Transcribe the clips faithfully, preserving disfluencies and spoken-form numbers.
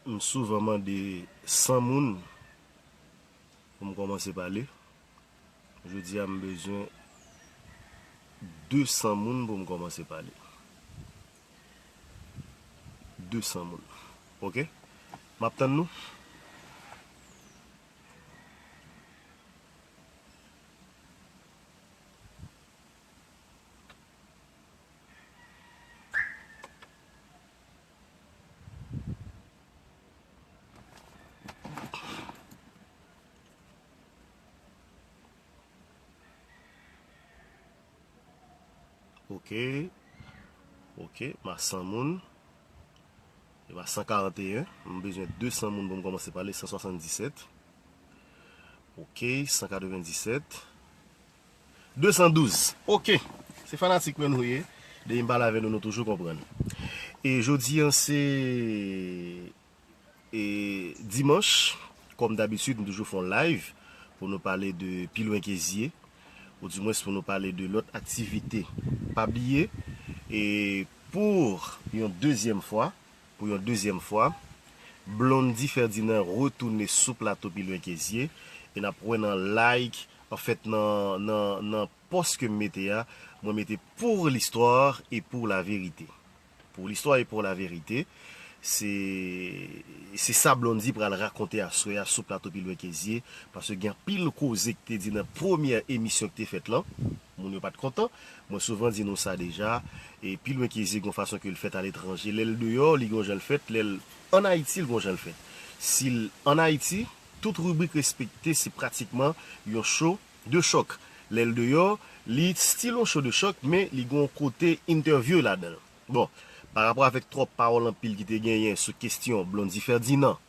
M souvan mande san moun pou m kòmanse pale. Jodi a, m bezwen de san moun pou m kòmanse pale. De san moun. Oke? M ap tann nou. Oke. Oke, m a san moun. E pa san karanteyen. M bezwen de san moun pou m kòmanse pale. San swasanndisèt. Oke, san katrevenndisèt. De san douz. Oke. Se fanatik mwen nou ye. Depi m pale avè nou, nou toujou konprann. E jodi an se e dimanch, kòm dabitid, nou toujou fè yon live pou nou pale de Pilwen Kezye, oudimwens pou nou pale de lòt aktivite. Pa bliye, e pou yon dezyèm fwa, pou yon dezyèm fwa, Blondy Ferdinand retounen sou plato Pilwen Kezye, e n ap wè nan like, anfèt, nan, nan, nan pòs ke m mete a, mwen mete pour l'histoire et pour la vérité. Pour l'histoire et pour la vérité, se, se sa Blondy pral rakonte aswè a sou plato Pilwen Kezye, paske gen anpil koze ki te di nan premyè emisyon ki te fèt lan. Moun yo pa t kontan. Mwen souvan di nou sa deja. E Pilwen Kezye gen yon fason ke l fèt aletranje. Lè l deyò, li gen yon jan l fèt. Lè l ann Ayiti, l gen yon jan l fèt. Si l ann Ayiti, tout ribrik respekte, se pratikman yon show de chòk. Lè l deyò, li still yon show de chòk, men li gen yon kote entèvyou ladan l. Bon, pa rapò avèk twòp pawòl anpil ki te genyen sou kesyon Blondy Ferdinand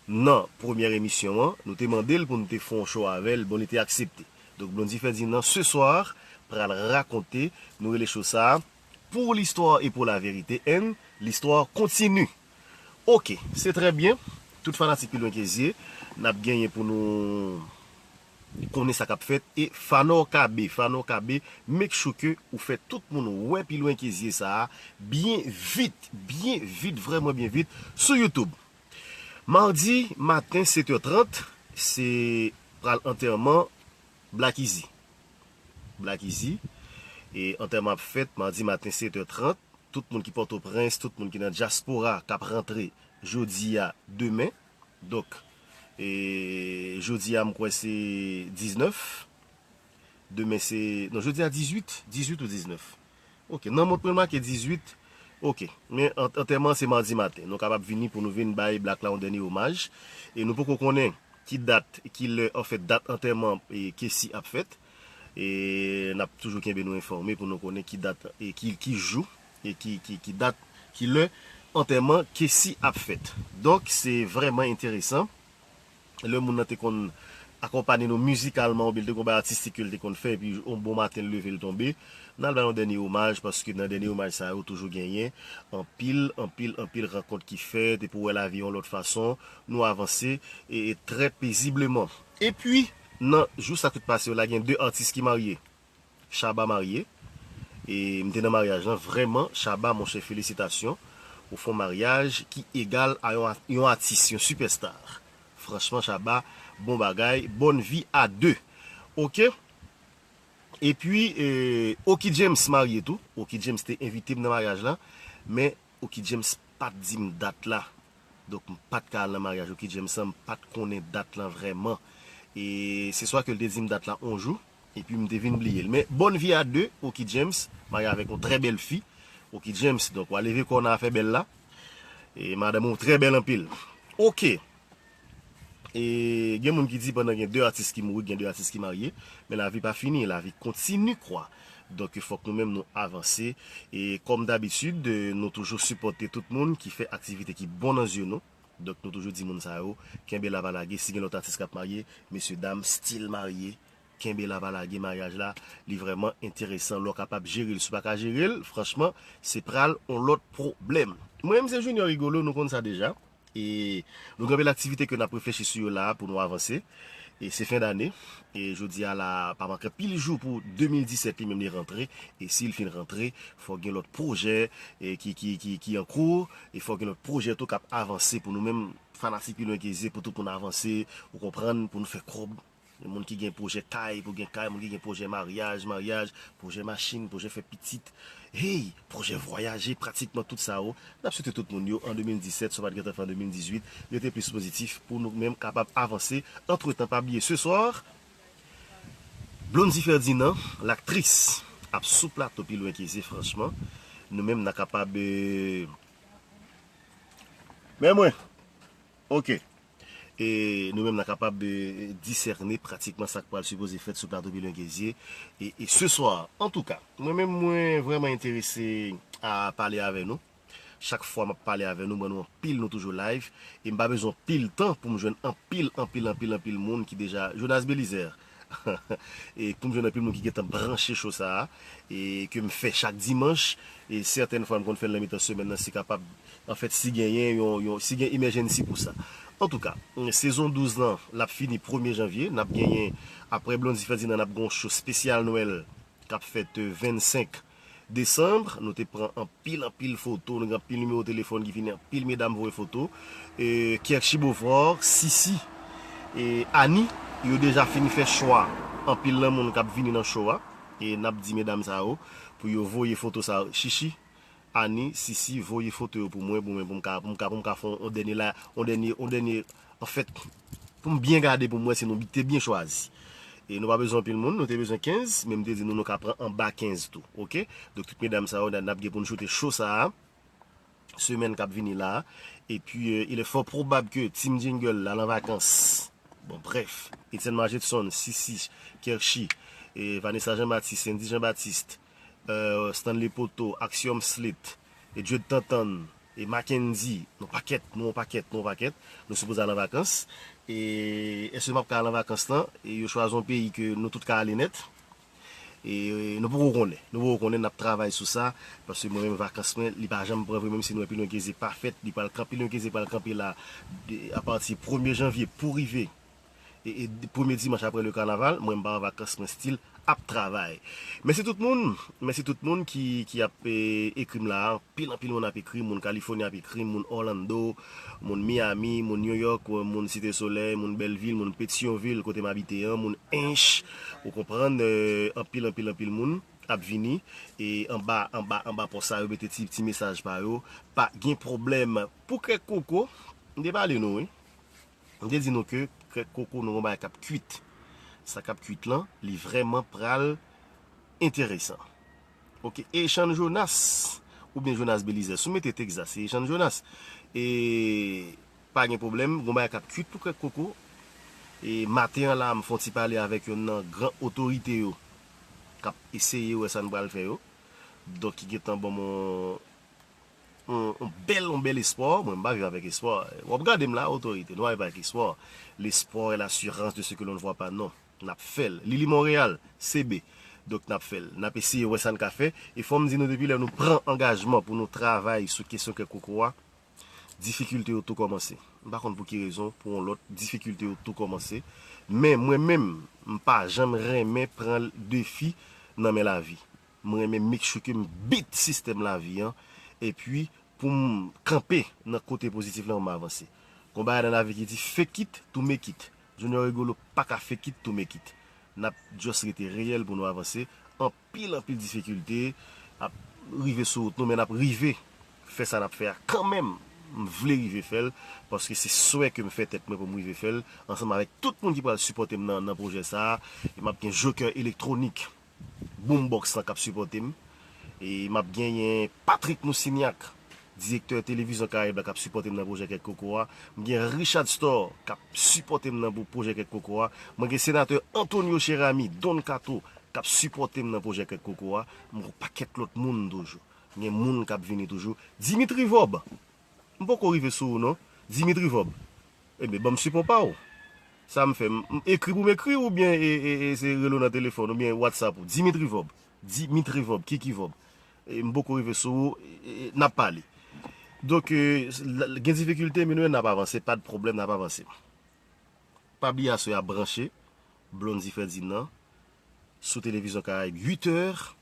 nan premyè emisyon an, nou te mande l pou nou te fè yon show avè l, bon, li te aksepte. Donk, Blondy Ferdinand, ce soir, pral rakonte, nou rele show sa a, Pour l'histoire et pour la vérité, and l'histoire continue. Oke, se trè byen. Tout fanatik Pilwen Kezye, n ap genyen pou nou konnen sa k ap fèt. E Fanor K B, Fanor K B, make sure ke ou fè tout moun wè Pilwen Kezye sa a byen vit, byen vit, vrèman byen vit, sou YouTube. Madi maten, sèt è trant, se pral antèman Black Easy. Black Easy. E antèman ap fèt madi maten, sèt è trant. Tout moun ki Pòtoprens, tout moun ki nan dyaspora k ap rantre jodi a, demen. Donk, e jodi a, m kwè se diznèf. Demen se, non, jodi a dizuit, dizuit ou diznèf. Oke, nan mont mwen make dizuit. Oke, men an-, antèman se madi maten. Nou kapab vini pou nou vin bay Black la yon dènye omaj. E nou poko konnen ki dat, ki lè, anfèt, dat antèman e Kessy ap fèt. E n ap toujou kenbe nou enfòme pou nou konnen ki dat, e ki, ki jou, e ki, ki, ki dat, ki lè antèman Kessy ap fèt. Donk, se vrèman enteresan. Lè moun nan te konn akonpanye nou mizikalman, oubyen l te gon bagay atistik ke l te konn fè, epi yon bon maten l leve l tonbe, n al bay yon dènye omaj, paske nan dènye omaj sa yo toujou genyen anpil, anpil, anpil rankont ki fèt, epi w wè lavi yon lòt fason, nou avanse, e, e trè pezibleman. Epi, nan jou sa k sot pase yo la, gen de atis ki marye. Shabba marye. E m te nan maryaj lan. Vrèman, Shabba, monchè, felisitasyon. Ou fè yon maryaj ki egal a yon, a-, yon atis, yon sipèsta. Franchman, Shabba, bon bagay. Bonne vie à deux. Oke? Epi, e, Oky James marye tou. Oky James te envite m nan maryaj la. Men, Oky James pa t di m dat la. Donk, m pa t ka al nan maryaj Oky James lan, m pa t konnen dat lan vrèman. E se swa ke l te di m dat la on jou, epi m te vin bliye l. Men, bonne vie à deux, Oky James, marye avèk yon trè bèl fi. Oky James, donk, w a leve kò w nan afè bèl la. E madanm ou trè bèl anpil. Oke. E gen moun ki di pandan gen de atis ki mouri, gen de atis ki marye, men lavi pa fini, lavi kontini kwa. Donk, fòk nou menm nou avanse. E kòm dabitid, nou toujou sipòte tout moun ki fè aktivite ki bon nan zye nou. Donk, nou toujou di moun sa yo, kenbe la pa lage, si gen lòt atis k ap marye, mesye dam, still marye, kenbe la pa lage, maryaj la, li vrèman enteresan, lè w kapab jere l, si w pa ka jere l, franchman, se pral on lòt pwoblèm. Mwen menm se Junior Rigolo, nou konn sa deja. E nou gen anpil aktivite ke n ap reflechi sou yo la a pou nou avanse. E se fen dane. E jodi a la, pa manke pil jou pou de mil disèt li menm li rantre. E si l fin rantre, fò gen lòt pwojè e ki, ki, ki, ki an kou. E fò gen lòt pwojè tou k ap avanse pou nou menm, fanatik Pilwen Kezye, pou tout moun avanse, ou konprann, pou nou fè kòb. Moun ki gen pwojè kay, pou gen kay, moun ki gen pwojè maryaj, maryaj, pwojè machin, pwojè fè pitit, hey, pwojè vwayaje, pratikman tout sa yo. N ap swete tout moun yo an de mil disèt, sa w pa t gentan fè an de mil dizuit, rete plis pozitif pou nou menm kapab avanse. Antretan, pa bliye, se swa, Blondy Ferdinand, laktris, ap sou plato Pilwen Kezye, franchman. Nou menm, n a kapab, eh, men mwen, oke. E nou menm, n a kapab, eh, disène pratikman sa k pral sipoze fèt sou plato Pilwen Kezye. E, e se swa, antouka, mwen menm, mwen vrèman enterese a pale avè nou. Chak fwa m ap pale avè nou, m wè nou anpil, nou toujou live. E m pa bezwen anpil tan pou m jwenn anpil, anpil, anpil, anpil moun ki deja, Jonas Belizaire. E pou m jwenn anpil moun ki gentan branche cho sa a, e ke m fè chak dimanch, e sètèn fwa m konn fè l nan mitan semèn nan, si kapab, anfèt, si genyen yon, yon, si gen emergency pou sa. Antouka, sezon douz lan, l ap fini premye janvye, n ap genyen, apre Blondy Ferdinand, n ap gen yon cho espesyal Nwèl k ap fèt, eh, vennsenk desanm. Nou te pran anpil, anpil foto, nou gen anpil nimewo telefòn ki vini, anpil medam voye foto. Eh, Kershi Beauvoir, Sisi, e Annie, yo deja fini fè chwa anpil nan moun k ap vini nan cho a. E n ap di medam sa yo pou yo voye foto sa yo. Chichi, Annie, Sisi, voye foto yo pou mwen, pou mwen, pou m ka, pou m ka, pou m ka fè yon dènye la, yon dènye, yon dènye, anfèt, pou m byen gade pou m wè si nou te byen chwazi. E nou pa bezwen anpil moun, nou te bezwen kenz, men m te di nou, nou ka pran anba kenz tou, oke? Donk, tout medam sa yo, n ap gen pou n choute cho sa a, semèn k ap vini la a. Epi, euh, il est fort probable que Team Jingle al an vakans. Bon, brèf, Etienne Margetson, Sisi, Kershi, e Vanessa Jean-Baptiste, Sandy Jean-Baptiste, euh, Stanley Poto, Axiom Slate, e Jude Tantan, e Mackendy, nou pakèt, nou yon pakèt, nou yon pakèt, nou sipoze al an vakans. E èske m ap ka al an vakans lan? E yo chwazi yon peyi ke nou tout ka ale nèt. E nou poko konnen, nou poko konnen, n ap travay sou sa, paske mwen menm vakans mwen, li pa janm pran vre, menm si nou wè Pilwen Kezye pa fèt, li pral kanpe, Pilwen Kezye pral kanpe la, de, apati premye janvye pou rive e, e premye dimanch apre le kanaval, mwen m pa an vakans, mwen still ap travay. Mèsi tout moun, mèsi tout moun ki, ki ap, e, ekri m la. Anpil, anpil moun ap ekri m, moun Kalifòni ap ekri m, moun Orlando, moun Miami, moun New York, moun Site Solèy, moun Bèlvil, moun Petyonvil, kote m abite an, moun Ench, ou konprann, e, anpil, anpil, anpil moun ap vini, e anba, anba, anba pòs sa yo mete ti, ti mesaj pa yo, pa gen pwoblèm. Pou kèk koko, m te pale nou, wi. M te di nou ke krèk koko nou gon bagay k ap kuit. Sa k ap kuit lan, li vrèman pral enteresan. Oke, Echann Jonas, oubyen Jonas Belizaire. Si w mete Texas, se Echann Jonas. E pa gen pwoblèm, gon bagay k ap kuit pou krèk koko. E maten an la, m fè yon ti pale avèk yonn nan gran otorite yo k ap eseye wè sa n pral fè yo. Donk, ki gentan ban m yon yon, yon bèl, yon bèl espwa. Mwen, m pa viv avèk espwa. W ap gade m la, otorite, nou pa viv avèk espwa. L'espoir est l'assurance de ce que l'on ne voit pas. Non, n ap fè l. Lili Montréal, C B. Donk, n ap fè l. N ap eseye wè sa n ka fè. E fò m di nou, depi lè nou pran angajman pou nou travay sou kesyon kèk koko a, difikilte yo tou kòmanse. M pa konn pou ki rezon, pou yon lòt, difikilte yo tou kòmanse. Men mwen menm, m pa janm renmen pran defi nan men lavi. Mwen renmen make sure ke m beat sistèm lavi an, epi pou m kanpe nan kote pozitif lan pou m avanse. Gon bagay nan lavi ki di fake it to make it. Junior Rigolo pa ka fake it to make it. N ap just rete reyèl pou nou avanse. Anpil, anpil difikilte ap rive sou wout nou, men n ap rive fè sa n ap fè a kanmenm. M vle rive fè l, paske se swè ke m fè tèt mwen pou m rive fè l, ansanm avèk tout moun ki pral sipòte m nan, nan pwojè sa a. E m ap gen Joker Electronic, Boombox lan k ap sipòte m. E m ap genyen Patrick Moussignac, direktè Televizyon Karayib la, k ap sipòte m nan pwojè Kèk Koko a. M gen Richard Store k ap sipòte m nan pou pwojè Kèk Koko a. Mwen gen senatè Antonio Cheramy, Don Kato, k ap sipòte m nan pwojè Kèk Koko a. M gen yon pakèt lòt moun toujou. M gen moun k ap vini toujou. Dimitri Vorbe. M poko rive sou ou non. Dimitri Vorbe. Ebyen, ban m sipò pa w. Sa m fè? M, m ekri pou m ekri w oubyen e, e, e, se rele w nan telefòn oubyen WhatsApp ou? Dimitri Vorbe. Dimitri Vorbe, Kiki Vorbe. E, m poko rive sou ou, e, e, n ap pale. Donk, e, la, gen difikilte, men nou menm n ap avanse, pa de pwoblèm, n ap avanse. Pa bliye aswè a branche Blondy Ferdinand sou Télévision Caraïbe, huit heures,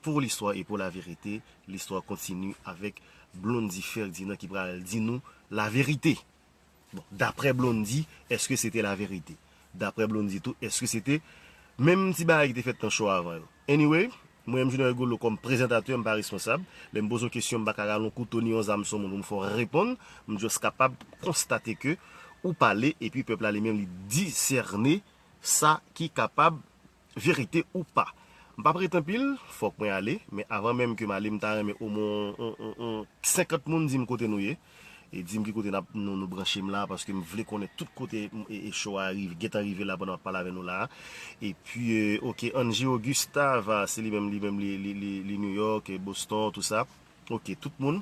pour l'histoire et pour la vérité. L'histoire continue avec Blondy Ferdinand ki pral di nou laverite. Bon, daprè Blondy, èske se te laverite? Daprè Blondy tou, èske se te menm ti bagay ki te fèt nan show avan yo? Anyway, mwen menm Junior Rigolo kòm prezantatè, m pa responsab. Lè m poze yon kesyon, m pa ka rale yon kouto ni yon zam sou moun pou m fè w reponn. M just kapab konstate ke ou pale, epi pèp la li menm li disène sa ki kapab verite ou pa. M p ap ret anpil, fòk mwen ale, men avan menm ke m ale, m ta renmen omwen on, on, on, on senkant moun di m kote nou ye. E di m ki kote n ap, nou, nou branche m la, paske m vle konnen tout kote m, e, e show a rive, gentan rive la pandan m ap pale avè nou la. Epi, e, oke, Angie Augustave, se li menm, li menm, li, li, li, li New York, e Boston, tout sa. Oke, tout moun,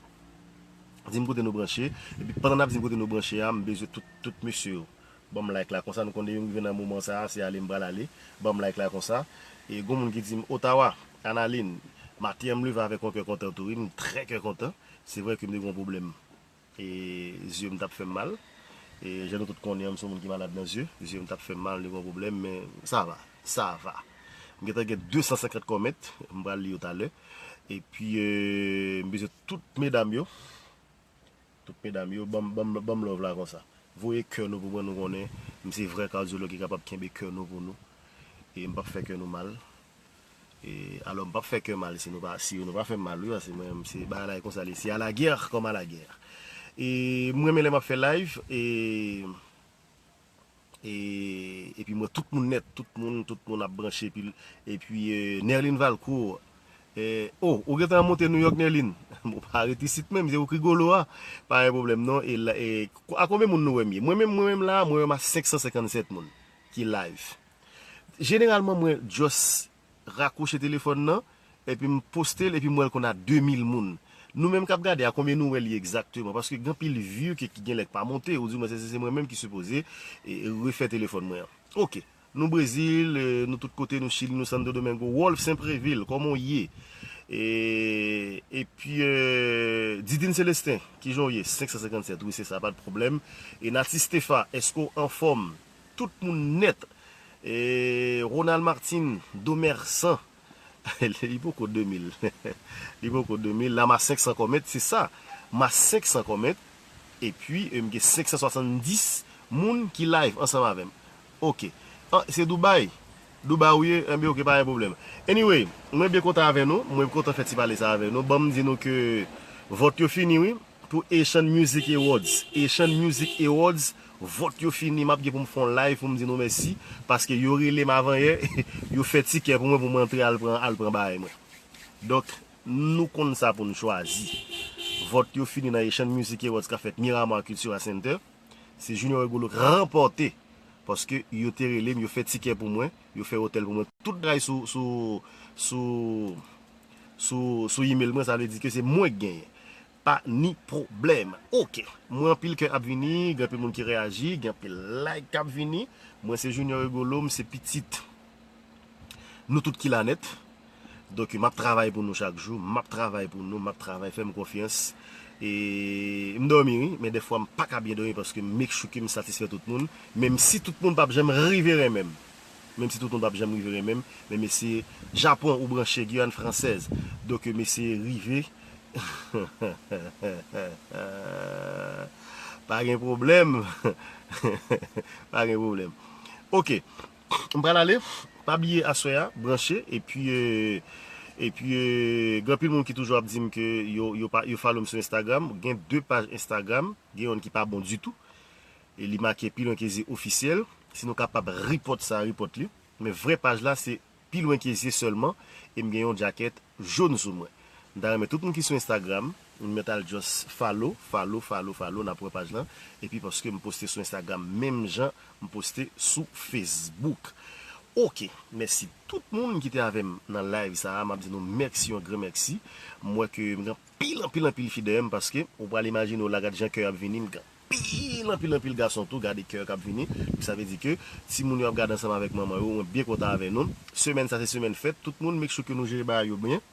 di m kote nou branche. Epi pandan n ap di m kote nou branche a, m bezwen tout, tout mesye yo. Ban m like la, konsa nou konnen yo rive nan moman sa a, se ale m pral ale. Ban m like la konsa. E gon moun ki di m, Ottawa, Analin, maten an m leve avèk yon kè kontan tou, wi, m trè kè kontan. Se vre ke m te gen yon pwoblèm. E zye m t ap fè m mal. E jan nou tout konnen an, m se yon moun ki malad nan zye. Zye m t ap fè m mal, m te gen yon pwoblèm, men sa va, sa va. M gentan gen de san senkant kòmèt, m pral li yo talè. Epi, e, m bezwen tout medam yo. Tout medam yo, ban m, ban m, ban m love la konsa. Voye kè nou pou mwen, nou konnen m se vrè kadyològ ki kapab kenbe kè nou pou nou. E m p ap fè kè nou mal. E, alò, m p ap fè kè mal si nou pa, si nou pa fè m mal, wi, paske mwen, se bagay la e konsa li. C'est à la guerre comme à la guerre. E mwen, men lè m ap fè live, e, e, epi mwen, tout moun nèt, tout moun, tout moun ap branche, epi, epi, e, Nerline Valcourt, e, oh, ou gentan monte New York, Nerline? Bon, pa ret isit menm, se ou k rigolo a. Pa gen pwoblèm, non. E, la, e, a konbyen moun nou wè m ye? Mwen menm, mwen menm la, mwen menm a senk san senkann sèt moun ki live. Jeneralman, mwen just rakwoche telefòn nan, epi m poste l, epi m wè l konn a de mil moun. Nou menm k ap gade a, konbyen nou wè li egzakteman? Paske gen anpil view ki, ki gen lè k pa monte, ou di mwen se, se, se mwen menm ki sipoze, e, refè telefòn mwen an. Oke. Nou Brezil, e, nou tout kote, nou Chili, nou Santo Domingo, Wolf Saint-Préville, kòman w ye? E, epi, e, Didine Célestin, kijan w ye? Senk san senkann sèt, wi, se sa, pa de pwoblèm. E Naty Stepha, èske w anfòm? Tout moun nèt. E, Ronald Martin, Domersan, li poko de mil. Li poko de mil. La, m a senk san kòmèt, se sa. M a senk san kòmèt. Epi, e, m gen senk san swasanndis moun ki live ansanm avè m. Oke. Ah, se Dubai. Dubai ou ye? Enben, oke, pa gen pwoblèm. Anyway, mwen byen kontan avè nou. Mwen kontan fè ti pale sa avè nou. Ban m di nou ke vòt yo fini, wi. Pou Haitian Music Awards. Haitian Music Awards, vòt yo fini, m ap gen pou m fè yon live pou m di nou mèsi, paske yo rele m avanyè, yo fè tikè pou mwen, pou mwen antre al pran, al pran bagay mwen. Donk, nou konn sa pou n chwazi. Vòt yo fini nan Haitian Music Awards k ap fèt Miramar Cultural Center. Se Junior Rigolo k ranpòte, paske yo te rele m, yo fè tikè pou mwen, yo fè otèl pou mwen, tout bagay sou, sou, sou, sou, sou email mwen, sa vle di ke se mwen k genyen. Pa ni pwoblèm. Oke. M wè anpil kè ap vini, gen anpil moun ki reyaji, gen anpil like k ap vini. Mwen se Junior Rigolo, m se pitit nou tout ki la nèt. Donk, m ap travay pou nou chak jou, m ap travay pou nou, m ap travay, fè m konfyans. E m dòmi, wi, men dèfwa m pa ka byen dòmi paske m make sure ke m satisfè tout moun, menm si tout moun p ap janm rive renmen m. Menm si tout moun p ap janm rive renmen m, men mesye Japon ou branche, Guyane Française. Donk, mesye rive. Pa gen pwoblèm. Pa gen pwoblèm. Oke. M pral ale. Pa bliye aswè a, branche. Epi, e, epi, e, gen anpil moun ki toujou ap di m ke yo, yo, pa, yo follow m sou Instagram. Gen de paj Instagram. Gen youn ki pa bon ditou. E li make Pi Lwen Ke Zye Ofisyèl. Si nou kapab report sa, report li. Men vrè paj la, se Pi Lwen Ke Zye sèlman. E m gen yon djakèt jòn sou mwen. M ta renmen tout moun ki sou Instagram, nou mèt al just follow, follow, follow, follow, n ap wè paj lan. Epi paske m poste sou Instagram menm jan m poste sou Facebook. Oke, mèsi tout moun ki te avè m nan live sa a. M ap di nou mèsi, yon gran mèsi. M wè ke m gen anpil, anpil, anpil fi dèyè m paske ou pral imajine w la, gad jan kè ap vini, m gen anpil, anpil, anpil gason tou, gade kè k ap vini. Sa vle di ke timoun yo ap gade ansanm avèk manman yo, mwen byen kontan avè nou. Semèn sa se semèn fèt, tout moun make sure ke nou jere bagay yo byen.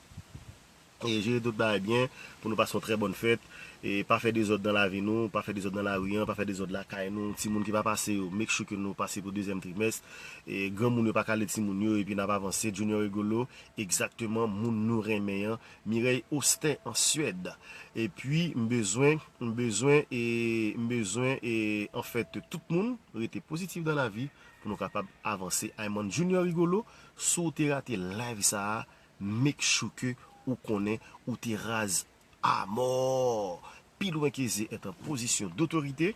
E jere tout bagay byen pou nou pase yon trè bòn fèt. E pa fè dezòd nan lavi nou, pa fè dezòd nan lari an, pa fè dezòd lakay nou. Timoun ki pa pase yo, make sure ke nou pase pou dezyèm trimès. E granmoun yo pa kale timoun yo, epi n ap avanse. Junior Rigolo, egzakteman, moun nou renmen an. Mireille Austin an Swèd. Epi, m bezwen, m bezwen, e, m bezwen, e, anfèt, tout moun rete pozitif nan lavi pou nou kapab avanse. Ayman Junior Rigolo, si w te rate live sa a, make sure ke ou konnen ou te raz amò. Pi lwen ke ze est en position d'autorité,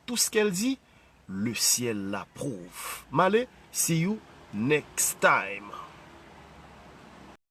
tout ce qu'elle dit, le ciel l'approuve. M ale, see you next time.